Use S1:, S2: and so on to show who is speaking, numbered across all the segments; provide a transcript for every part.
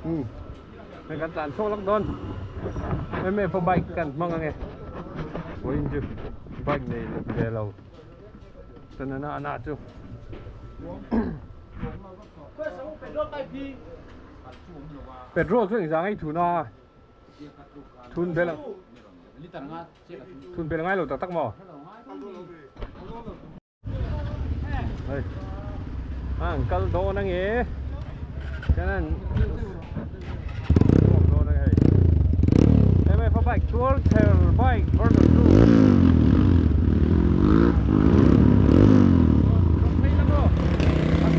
S1: Umm hei kan tlan chhuak lawk dawn em em pawh bike kan hmang ange vawiin chu bike nei ve lo chuan a na chu petrol chu engzah ngei thun a thun belh thun belh ngai lo tak tak maw. Hei an kal dawn ange chuan an chhuak dawn ange hei MF a bike tual ther bike version 2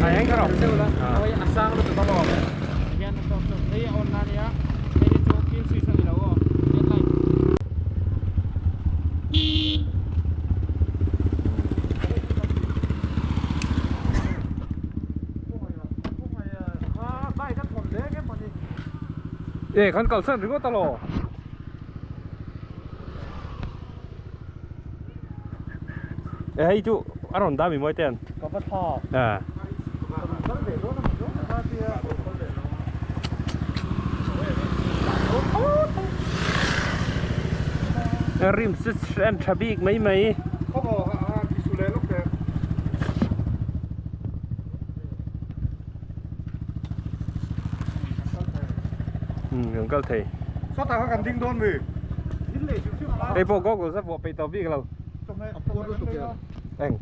S1: a eng kha rawh
S2: a sang lutuk a maw hian a tawk tawk hei a on na nia hei hi chu kill switch a ni lo aw headlight.
S1: E kan kal san ringawt alaw e hei chu a rawn dah mi mawi te an
S2: ka va thla
S1: a Rim chu en tha bik mai mai. Kan kal thei. Hei pawh goggles a vuah peih tawh bik lo. Eng.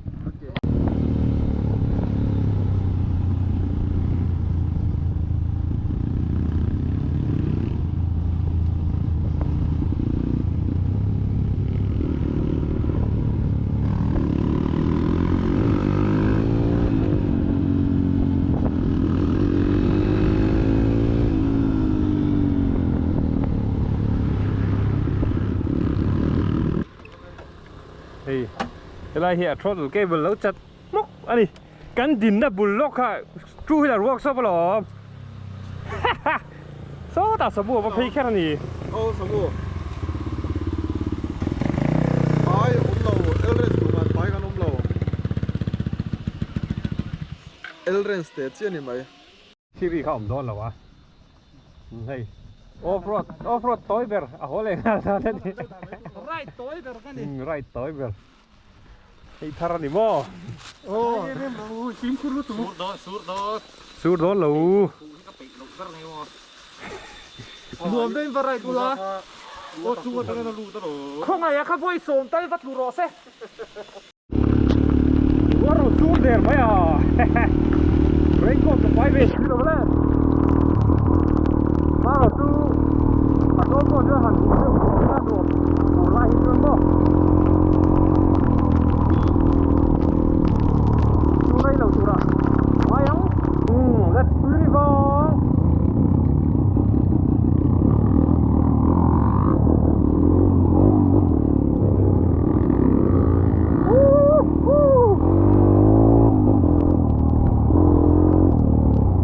S1: Hei helai hi a throttle cable lo chat hmawk a ni kan dinna bul lawk kha two wheeler workshop alawm sawtah sabu a va phei kher a ni.
S3: Aw sabu pai awm lo Elrens duh man pai kan awm lo Elrens teh chiah a ni mai.
S1: Thiri kha awm dawn lo a. Hei off road off road tawi ber a haw leh nghal dawn a ni.
S2: Ride tawi ber ka ni.
S1: Ride tawi ber. Hei thar a ni maw?
S2: Aw. Fimkhur lutuk. Sur dawn sur dawn.
S1: Sur dawn lo.
S2: Ka peih loh ber nei maw. Nuam deuhin va ride ula. Aw chung atangin a lut alawm. Khawngaih a kha vawi sawm tal va tlu rawh se.
S1: Ruah rawn sur der mai a raincoat ka pai ve si lo le mara chu a dawn pawh chuan han hmuh deuh tawh kha nuam tur lai hi chuan maw chu rei lo turah ngai ang umm let's beautiful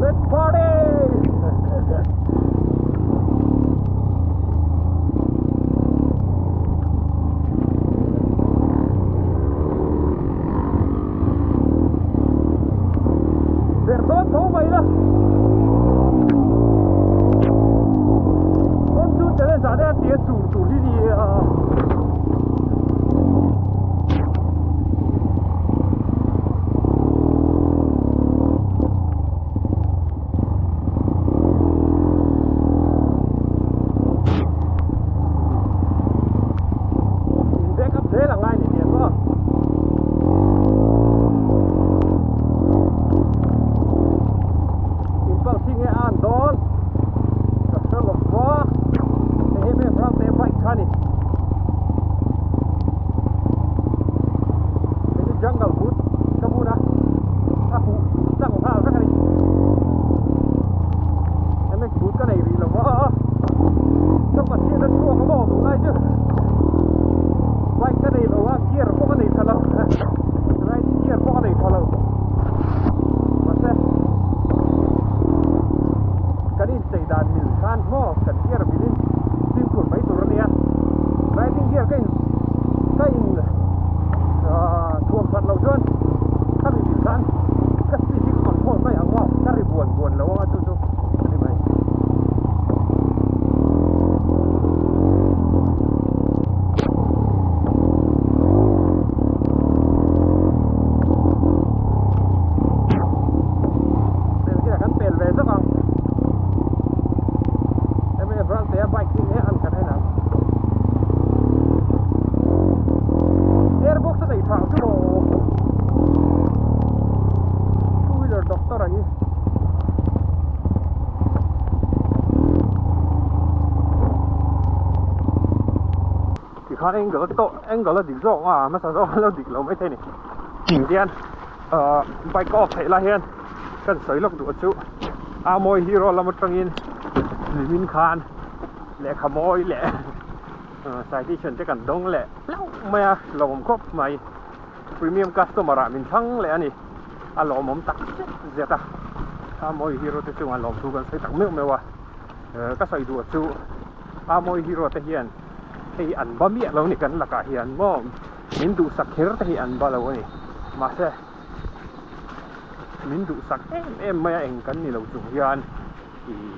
S1: Let's party! khan angle a tawh angle a dik zawk a hmasa zawk a lo dik lo maithei a ni tihian ahh bike off theih lai hian kan sawi lawk duh chu a mawi hero lam atangin nimin khan lehkha mawi leh citation te kan dawng leh hlauh mai a lawm khawp mai premium customer ah min thlang leh a ni a lawmawm tak zet zet a a mawi hero te chungah lawmthu kan sawi tak meuh meuh a ka sawi duh chu a mawi hero te hian hei an ba miah lo ni kan lakah hian maw min duhsak kher te hi an ba lo a ni mahse min duhsak em em mai a eng kan ni lo chung hian ih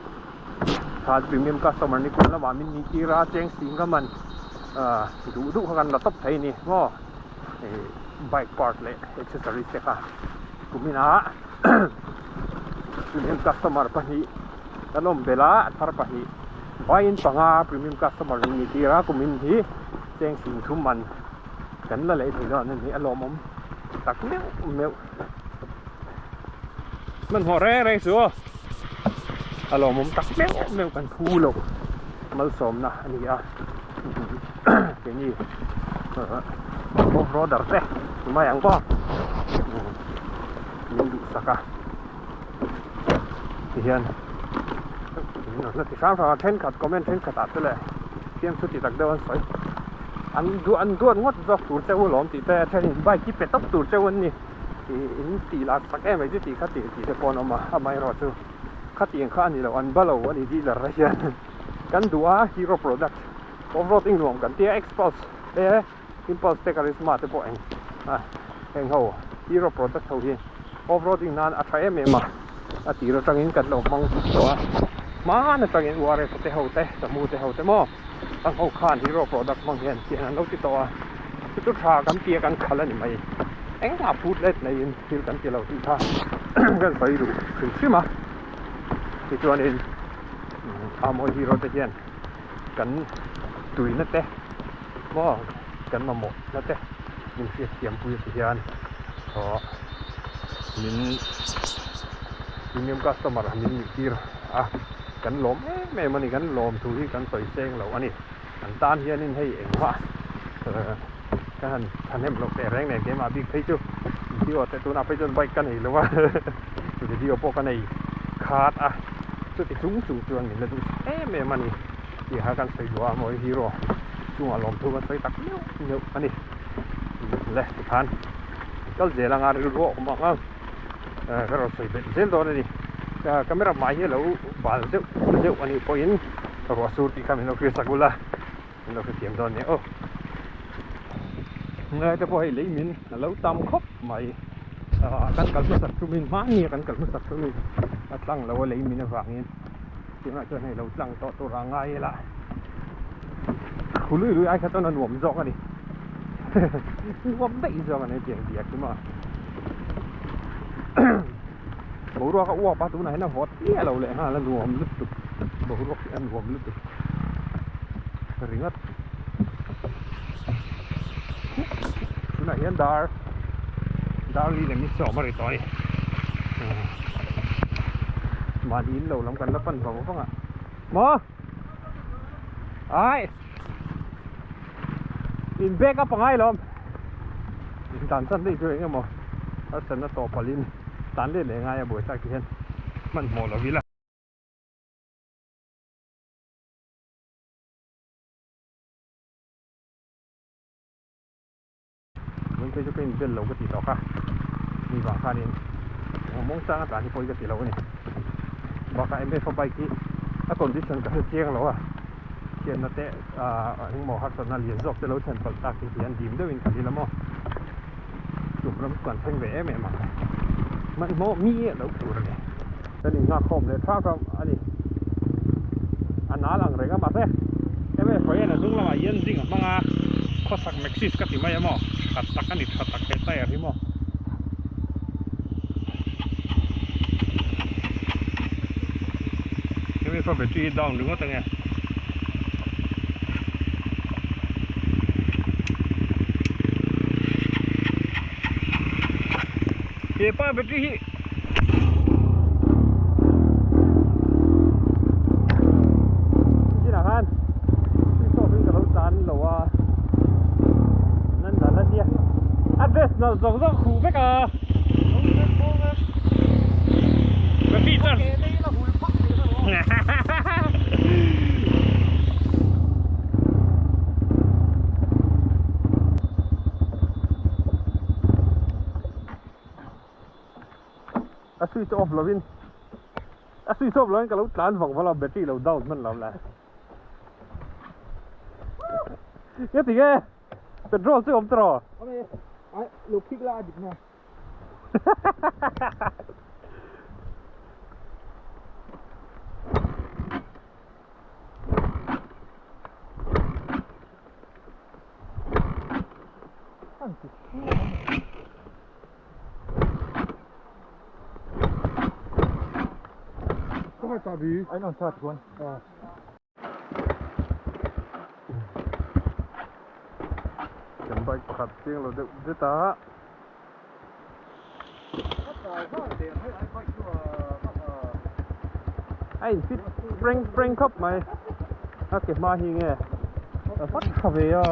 S1: khan premium customer ni kawng lamah min nih tir a cheng sing ka man ah duh duh kha kan la tawp thei a ni maw ih bike part leh accessories te kha kuminah premium customer pahnih kan awm belh a a thar pahnih vaiin panga premium customer min nih tir a kumin hi cheng sing thum man kan la lei thei dawn a ni a lawmawm tak meuh meuh hmanhmawh reng reng chu a lawmawm tak meuh meuh kan phu lo malsawmna a ni a keini off roader te mai ang pawh min duhsak a tihian la ti hrang hrang a thenkhat comment thenkhat ah te leh fiamthu ti tak deuh an sawi an duh an duat ngawt zawk tur che u lawm tih te then in bike hi pe tawp tur cheu an ni ih in tih lah tak em mai chu tih kha tih tih te pawh an awm a amaherawh chu khatiang kha a ni lo an ba lo a ni dealer ah hian kan duh a hero product off roading nuam kan tia xpulse te impulse te karizma te pawh eng a heng ho hero product ho hi off roading nan a tha em em a a tir atangin kan lo hmang tawh a hman atangin URS te ho te samu te ho te maw ang ho khan hero product hmang hian chian an lo ti tawh a chu chu tha kan tia kan khalh a ni mai engmah phut let neiin thil kan ti lo tih kha kan sawi duh hrim hrim a tichuanin amawi hero te hian kan tuina te maw kan mamawh na te min hriat thiam pui ti hian aw min premium customer min nih tir a kan lawm em em a ni kan lawm thu hi kan sawi seng lo a ni an tan hianin hei engmah ka han thahnem loh teh reng nen keimah bik phei chu video te tunah phei chuan bike ka nei lo a video pawh ka nei khat a chuti chung chung chuan min la duh em em a ni. Tih kha kan sawi duh a mawi hero chungah lawmthu kan sawi tak meuh meuh a ni le tikhan kal zel anga rilru a awm ang a ka rawn sawi belh zel dawn a ni camera hmai hi a lo bal deuh deuh a nih pawhin ruah sur tih kha min lo hriatsak ula min lo hrethiam dawn nia aw ngai te pawh hei lei min a lo tam khawp mai kan kal hmasak thumin hmani a kan kal hmasak thumin a tlang lo a lei min avangin. Tunah chuan hei lo tlang tawh tur a ngai ila khu lui lui ai kha chuan a nuam zawk a ni nuam daih zawk a ni tiang biak hi maw boruak a uap a tunah hian a vawt chiah lo leh nghal a nuam lutuk boruak hi a nuam lutuk ringawt tunah hian dar dar li leh mi sawm a ri tawh a ni. Mahni in lo lam kan la pan vang vang a maw ai in back up angai lawm in tan chan daih chu eng emaw harsatna tawh palh in tan let leh ngai a buaithlak ti hian hmanhmawh lo ila. Tun phei chu ka inbel lo ka ti tawk a, mi vang khanin mawng chang a tlan hi pawi ka ti lo a ni. Bakah MF a bike hi a condition ka hre chiang lo a, thianna te ah engmaw harsatna lian zawk te lo thlen palh tak hi hian dim deuhin ka dil a maw. Tum ram chu kan thleng ve em em ang. Hmanhmawh mi a lo tur a ni. Kan innghak khawm leh thak a a ni. A nal ang reng a mahse MF hian a hnung lamah hian zing a hmang a, khawsak Maxis ka ti mai a maw, tha tak a ni tha tak he tyre hi maw. MF a battery hi down ringawt ange. Hepa battery hi Chinah khan switch off in ka lo tlan lo a. Vest nalh zawk zawk huh vek a. Battery charge. A switch off lovin a switch off lovin ka lo tlan vang vang a battery lo down hman lo la. Nghe ti nge petrol chu awm tawh
S2: Ai lo phik la a dik na. Ai non chat chuan.
S1: Kan bike pakhat chiang lo deuh zet a. A in fit prank prank khawp mai. A ke hma hi nge a vat tha ve a.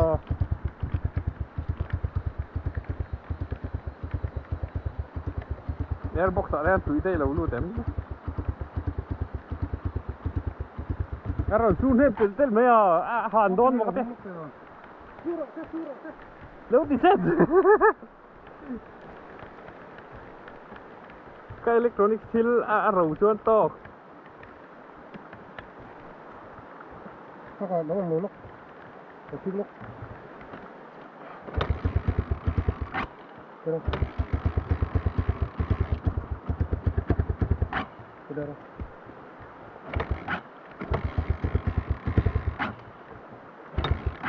S1: Airbox ah hian tui te i lo lut em? A rawn su hnem telh telh mai a, a han dawn maw ka ti. Lo ti set. Ka electronic thil a ro chuan tawk.
S3: Taka lo ang lo lawk. Ka thil lawk. Pero. Pero.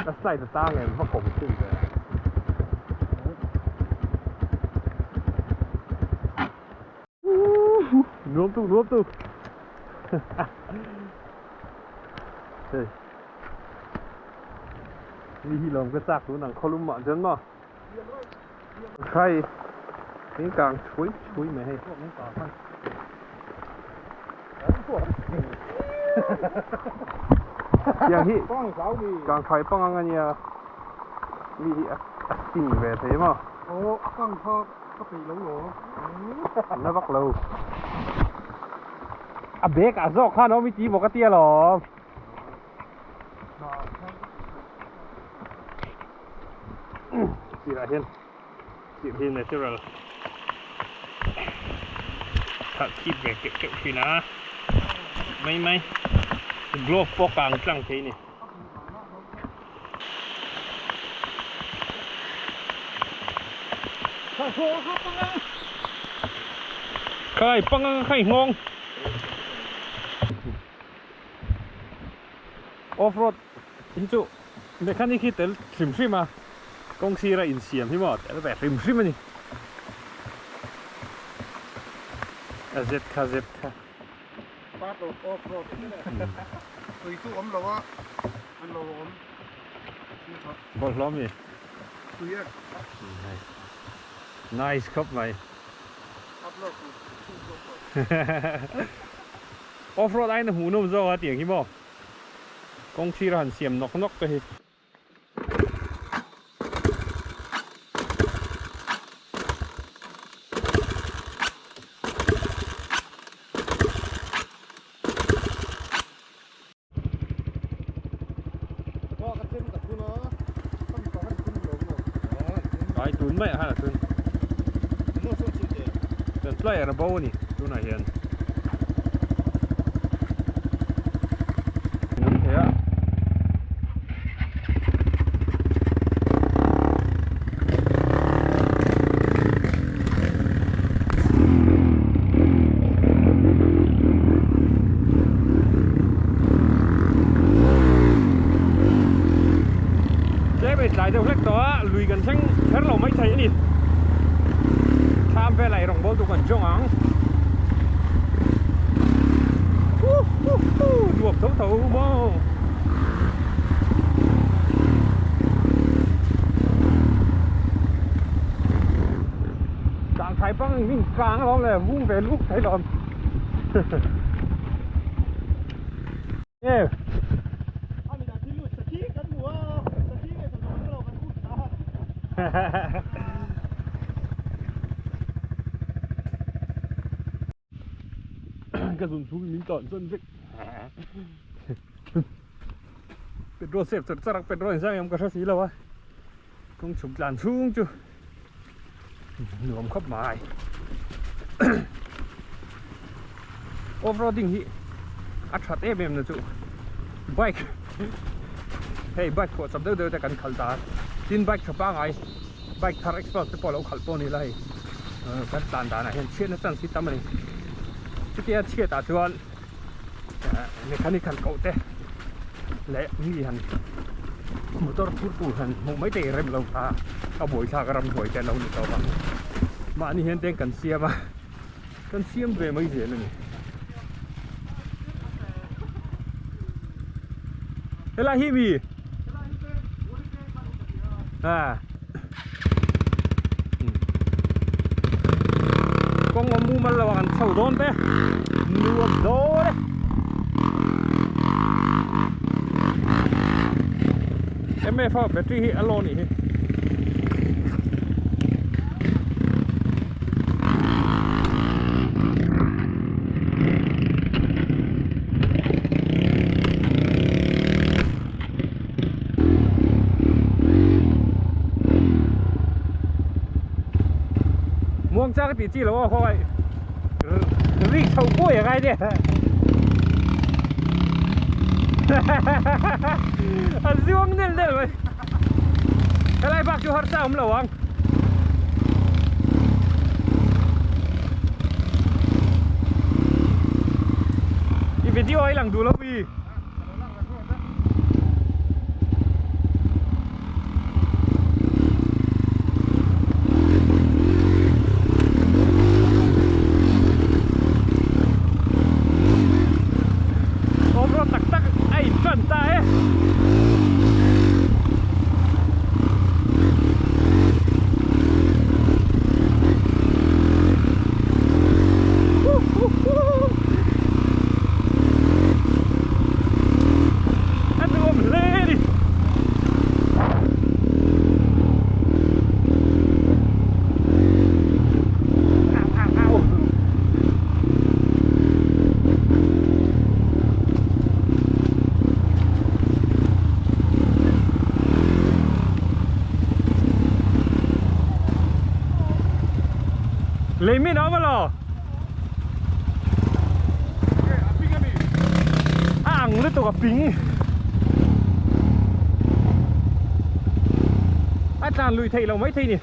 S1: A slide a tang em va kawm thin ve. Nuam tuk nuam tuk. Hei. Mi hi lawm ka chak tun ang khawlum mah chuan maw. Khai min kang chhui chhui mai hei. Tiang hi kang khai pang ang ania mi hi a sting ve thei maw.
S3: Aw a kang kha ka peih lo lo.
S1: Na vak lo. A bag ah zawk khan awm i ti maw ka ti alawm. Sirah hian sir hi natural khalh khip ve keuh keuh thin a mai mai glove pawh kang tlang thei a ni. Khai pang ang khai nghawng. Off road hi chu mechanic hi tel hrim hrim a kawng sira insiam hi maw tel ve hrim hrim a ni a zet kha zet kha.
S3: Part of off road tui chu awm lo a an lo awm
S1: bawlhhlawh ami
S3: tui a
S1: nice khawp mai off road aiin a hmuhnawm zawk a tiang hi maw kawng sira han siam nawk nawk te hi. Ai tun mai ah khan a thun chuan plier a bo a ni tunah hian. Tlem in tlai deuh hlek tawh a, lui kan thleng kher lo mai thei a ni. Thlam velah i rawngbâwl tur kan zawng ang. Nuam tho tho maw. Kang thai pang min kang alawm le vung ve luk thei lawm. Nge. ka zawn chhung in min tlan san vek. Petrol save char char a petrol in zang em ka hre si lo a kawng chhuk tlan chhung chu nuam khawp mai. Off roading hi a that em em na chu bike hei bike phuah chap deuh deuh te kan khalh ta a tin bike tha pangai bike thar expert te pawh lo khalh pawh a ni la hei kan tlan danah hian chhiatna chance hi tam a ni chutia chhiat ah chuan mechanic han koh te leh mi han motor phur tur han hmuh mai te rem lo kha a buaithlak a ramhnuai te an lo ni tawp a mahni hian te kan siam a kan siam ve mai zel a ni helai hi mi a Kawng a mumal lo a kan chho dawn te nuam dawn e. MF a battery hi a low nih hi. Muang chang tih chi lo a khawngaih rik chho puai a ngai nia a zuang nel nel mai helai bak chu harsa awm lo ang i video ai lang duh lo mi. Off road tak tak a in tan ta e. A nuam hle a ni. Au au au. Lei min a awm alaw? A ang lutuk a ping a tlan lui theih loh mai thei ni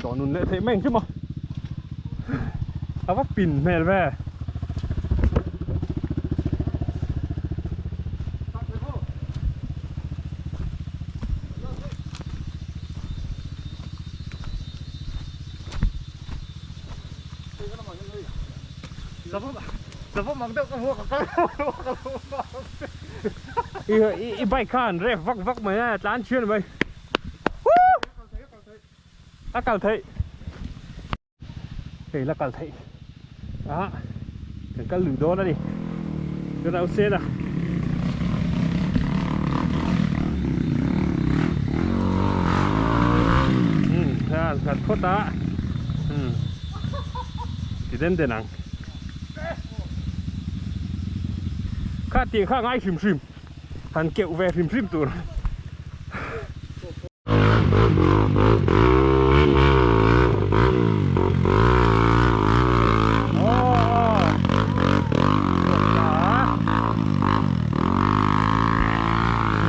S1: tawh nun leh theih mai ang chu maw a va pin hmel ve. I bike khan rev vak vak mai a tlan chhian mai a kal theih Hei la kal theih a kan kal lui dawn a ni chuan au sen a khan khat phawt a ti den den ang kha tiang kha ngai hrim hrim han keuh ve hrim hrim tur.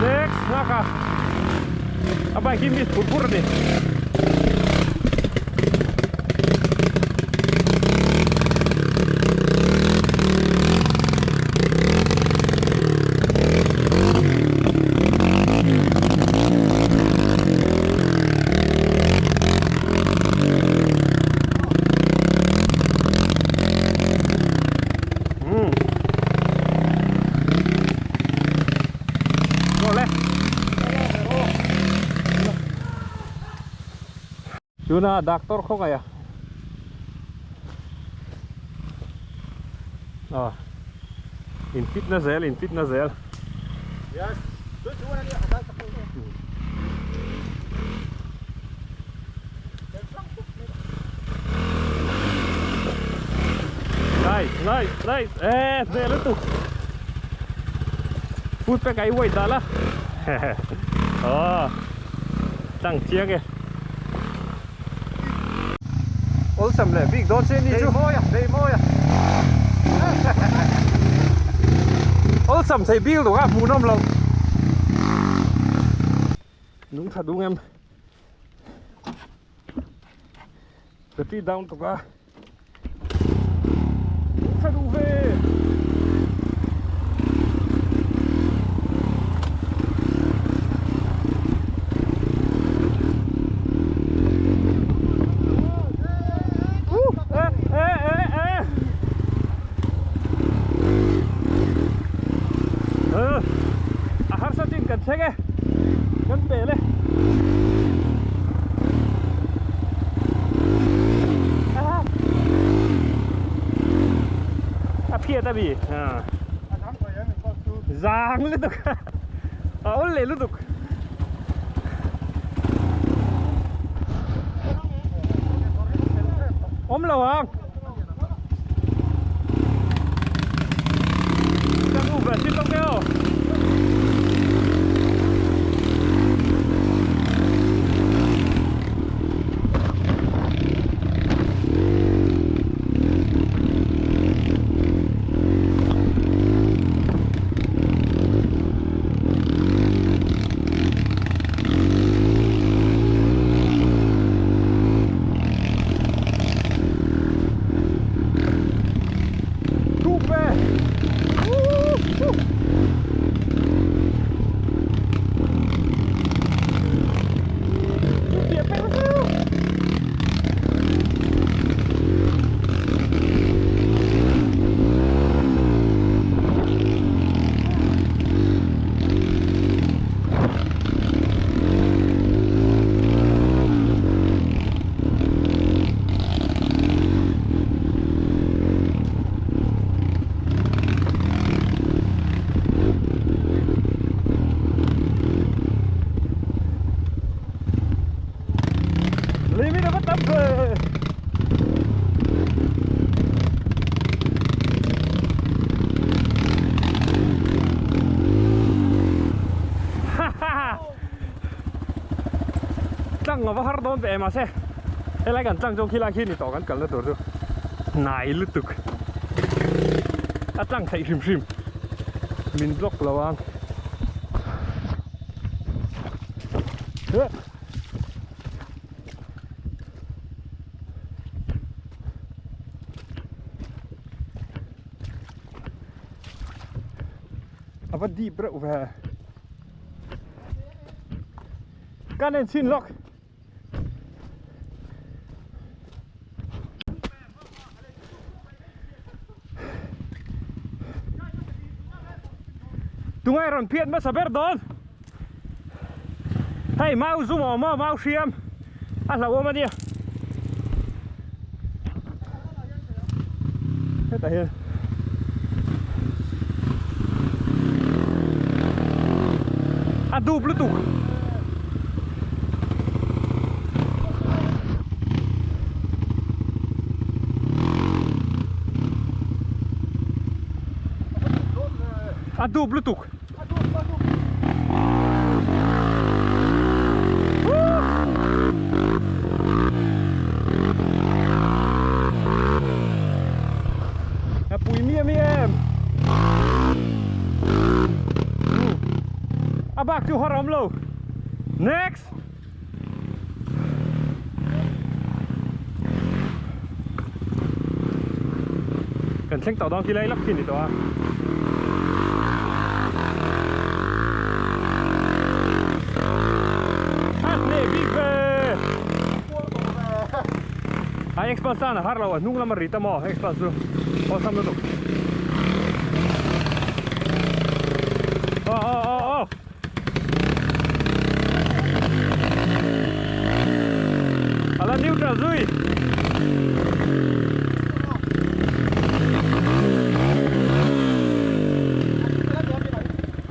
S1: Next nghak a a bike hi miss phur phur a ni. Tuna doctor khawngaih a aw in fit na zel in fit na zel Nice, nice, nice. Eh, hneh lutuk. Food pack ah i weight dah la. Aw, tlang chiang e.
S2: Awlsam leh bik dawn se ni chu. Dei mawi a, dei mawi a.
S1: Awlsam thei bik lutuk a, hmuhnawm loh. Nung tha dung em. Battery down tuk a. Nung tha duh ve. A harsa chin kan thleng e kan pel e a phiat a mi zang lutuk a awl leh lutuk. Awm lo ang. Kan u ve sin lo ke aw. Limit a va tam ve. Tlang a va har dawn ve em mahse helai kan tlang chu khilai khi ni tawh kan kalna tur chu hnai lutuk a tlang theih hrim hrim min block lo ang. A va deep reuh ve. Kan en chhin lawk. Tungai rawn phiat hmasa ber dawn. Hei mau zum a awm a, mau hriam a hlauhawm a nia. Hetah hian a dup lutuk. A dup lutuk. A pui miah miah em. A bak chu har awm lo. Next. Kan thleng tawh dawn khi lai lak khi ni tawh a. A hneh bik ve. A Xpulse tan a har lo a hnung lam a ri ta maw Xpulse chu awlsam lutuk. Aw aw aw aw. A la neutral zui.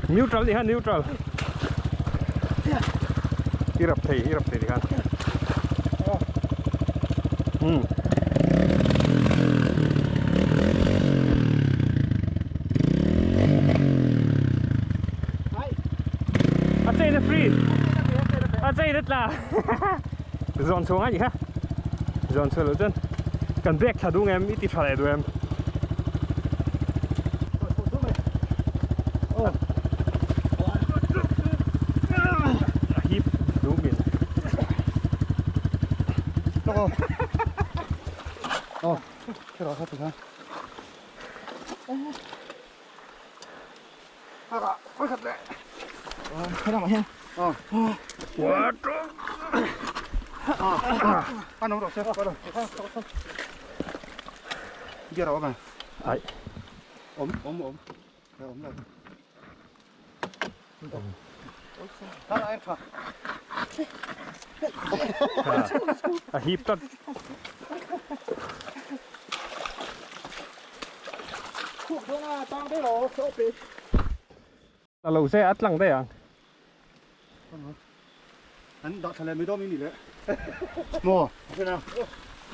S1: Neutral ni khan neutral. I rap thei i rap thei ni khan. Hmm. chain a free a chain a tla zawn chhuah ngai ni kha zawn chhuah loh chuan kan bag thla duh ngem i ti tha leh duh em a hip duh min Ai. A hip tlat. A lo se a tlang daih ang.
S3: An dah thla leh mai dawn mi ni le. Maw?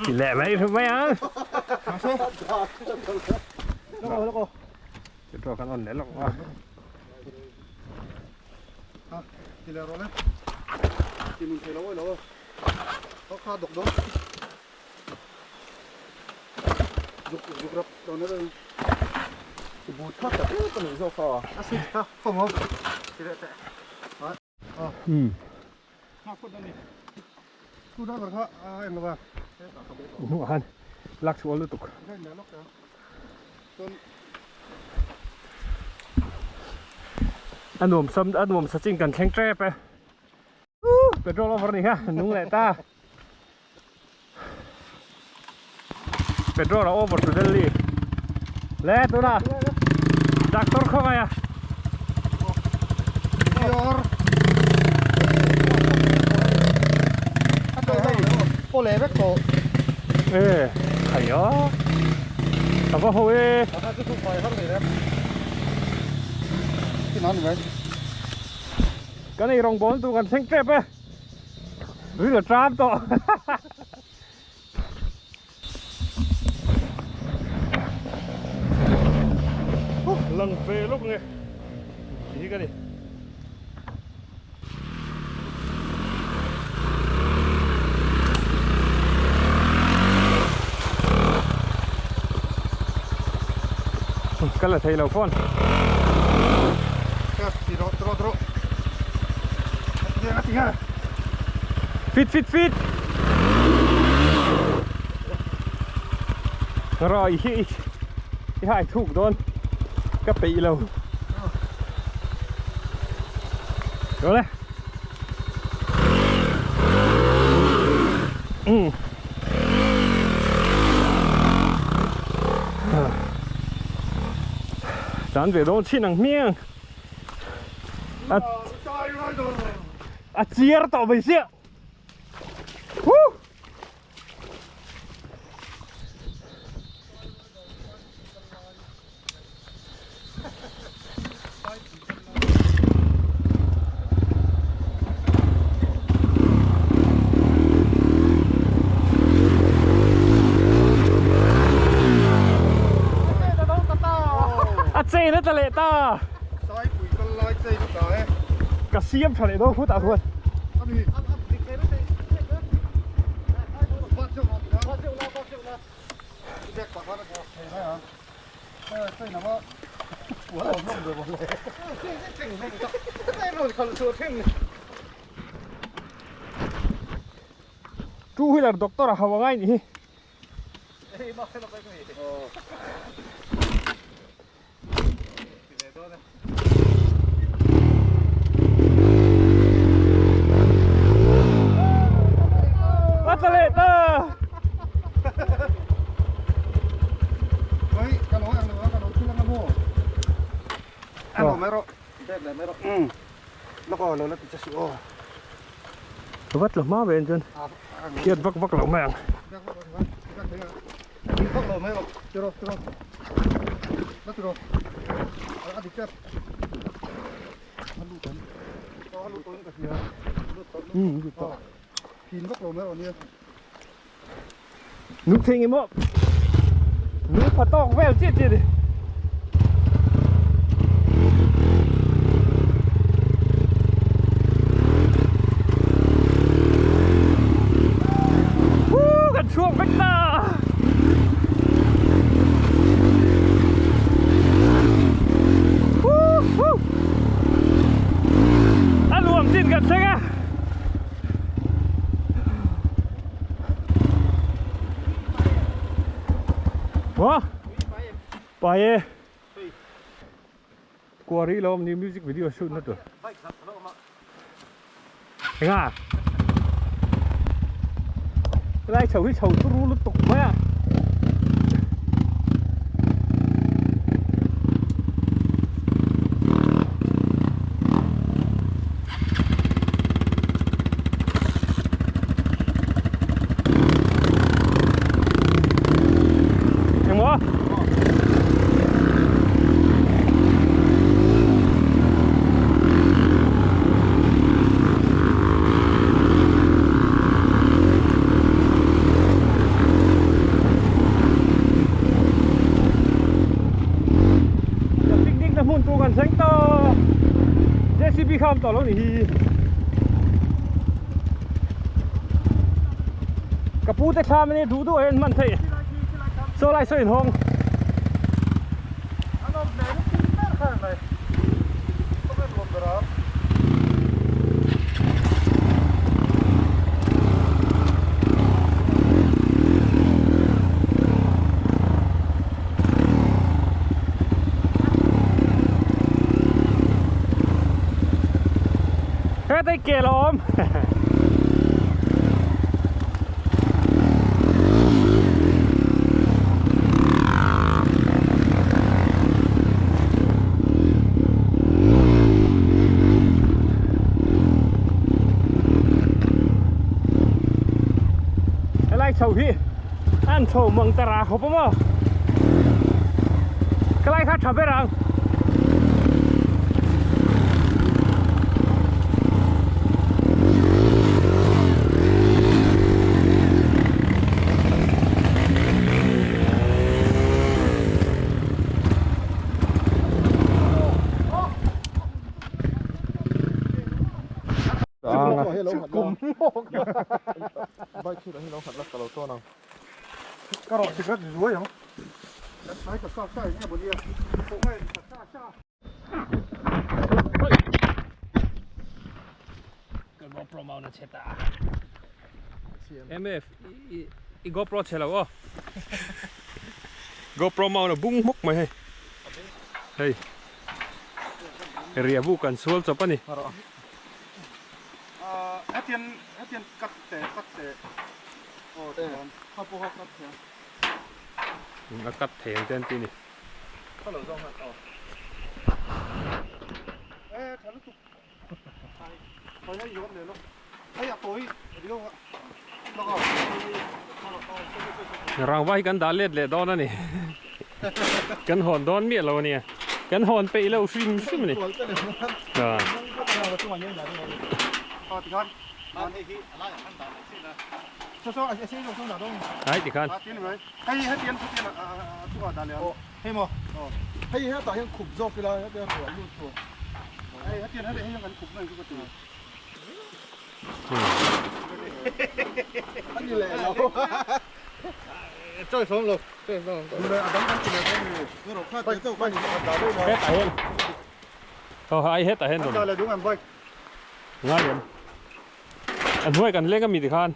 S1: Ti leh mai mai ang. Petrol kan on leh lawk a.
S3: Ti leh rawh le. Ti nun thei lo awi lo. Kha dawk dawn. Zuk zuk rap dawn e.
S2: Bu thak tak tak a nih zawk a.
S3: A si kha khaw maw. Ti leh teh. Thu driver kha a eng lo va.
S1: Hnuah khan lak chhuah lutuk. A nuam sam a nuam sa chin kan thleng tep e. Petrol over ni kha nung leh ta. Petrol a over to Delhi. Le tuna doctor khawngaih a. E khai a a va ho e. Kan ei rawng bawl tur kan thleng tep e. Ril a tram tawh. Lang ve lawk nge tih hi ka ni. Ka la thei lo phone. Fit fit fit. Rồi hi i hai thuk dawn ka peih lo. Rồi đây. Ừ. Tan ve dawn chin ang hmiang. A a chiar tawh mai sia. Woo! A chain a tla leh ta. Ka siam tha leh dawn khutah khuan. Two wheeler doctor a hau angai nih hi. A tla leh ta. Vat lo hma ve an chuan khiat vak vak loh mai ang. Nung thei nge maw nung pha tawk vel chiah chiah ni. Pai e. Quarry lo awm ni music video shoot na tur. Enga? Helai chho hi chho turu lutuk mai a. Engmaw? Picnic na hmun tur kan thleng ta JCB kha awm tawh lo ni hi ka pu te thlam ania duh duh ah hian hman theih saw lai saw inhawng. Hetah hi kel a awm. Helai chho hi an chho mang ta ra khawp a maw helai kha tha ber ang. GoPro mau na che ta. MF i GoPro che lo aw. GoPro mau na bung hmuk mai hei. Hei. Ria bu kan sual chawp ani.
S3: Hetian hetian cut te cut te aw tihian kha pawh kha cut thei
S1: ang. A cut thei ang te an ti ni.
S3: Kha lo zawng han aw. E tha lutuk. Khawi hei zawm leh lawk. Hei a tawi riau a. Lawk aw.
S1: Rangva hi kan dah let leh dawn a ni. Kan hawn dawn miah lo a nia. Kan hawn peih loh hrim hrim a ni. Ai tikhan. Hetah hian Aw ai hetah hian rawn Ngai em A hnuai kan leng ami tikhan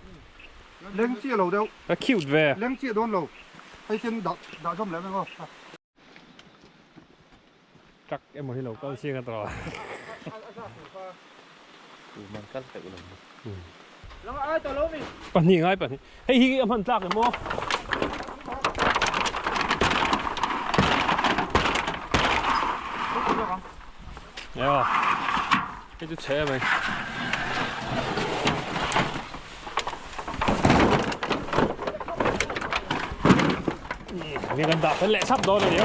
S3: Leng chiah lo deuh
S1: A cute ve
S3: Leng chiah dawn lo Hei ten dah dah zawm leh mai aw.
S1: Truck emaw hi lo kal chiang a tawh. Pahnih ngai pahnih. Hei hi a hman tlak em aw. Eo. Hei chu chhe mai. Nge kan dah fel leh chap dawn a ni a.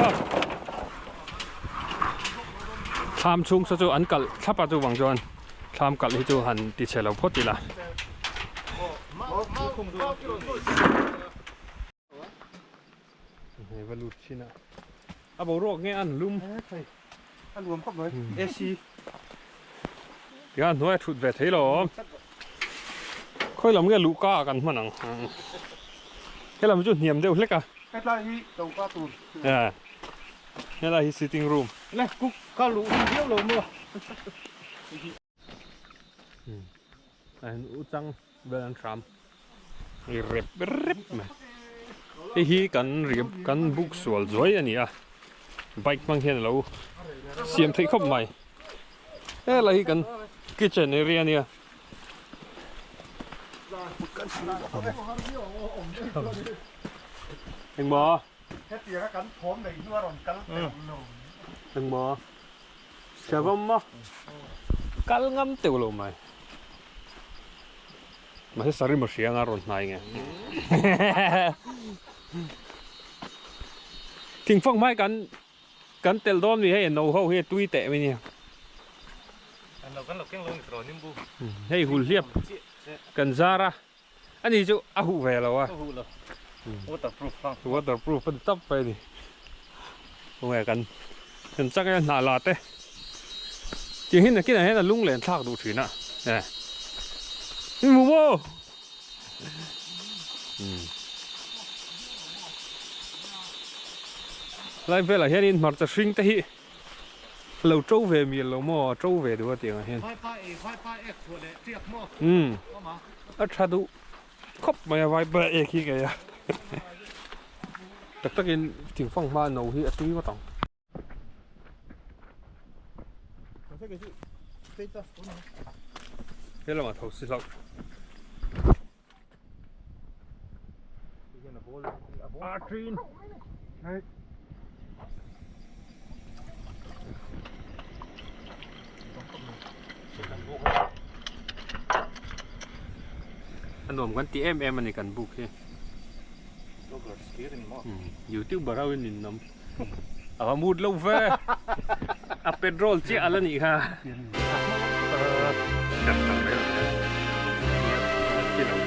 S1: Thlam chhung saw chu an kalh thlap a chuvang chuan thlam kalh hi chu han ti chhe lo phawt ila. Hei va lut thin a. A boruak nge an lum.
S3: A luam khawp mai. AC.
S1: Tikhan hnuai a thut ve thei lo awm. Khawi lam nge luhka ah kan hman ang. Helam chu hniam deuh hlek a.
S3: Hetlai hi dawhka tur.
S1: Helai hi sitting room.
S2: Le kuk ka luh hun viau lo maw.
S1: An u chang vel an hram rep rep mai. Hei hi kan kan buk sual zuai a ni a. Bike hmang hian alo siam theih khawp mai. Helai hi kan kitchen area ania. Engmaw?
S3: Hetianga kan thawm nei hnu a rawn kal teuh lo.
S1: Engmaw? Savawm maw? Kal ngam teuh lo mai. Mahse sarima hria anga rawn hnai nge. Thingfang hmai kan kan tel dawn mi hei no ho hi a tui teh mai nia.
S2: An lo kan lo keng lo ni tawh nimbu.
S1: Hei hul hliap kan zar a. Ani chu a huh ve lo a.
S2: A huh lo. Waterproof hlang.
S1: Waterproof a ni tawp mai a ni. Tunge kan kan chak e hnah la te. Tiang hi nakinah hian a lung len thlak duh thin a. E. Mu maw. Lai velah hianin hmarcha hring te hi lo to ve mial lo maw a to ve duh a tiangah hian. Umm a tha duh khawp mai a vaipa ek hi kei a tak takin thingfang hma no hi a tui ngawt ang. He lamah tho si hlauh. A trin. A nuam kan ti em em a ni kan buk hi. Youtuber ho in ninawm. A va mut lo ve. A petrol chiah a la nih kha.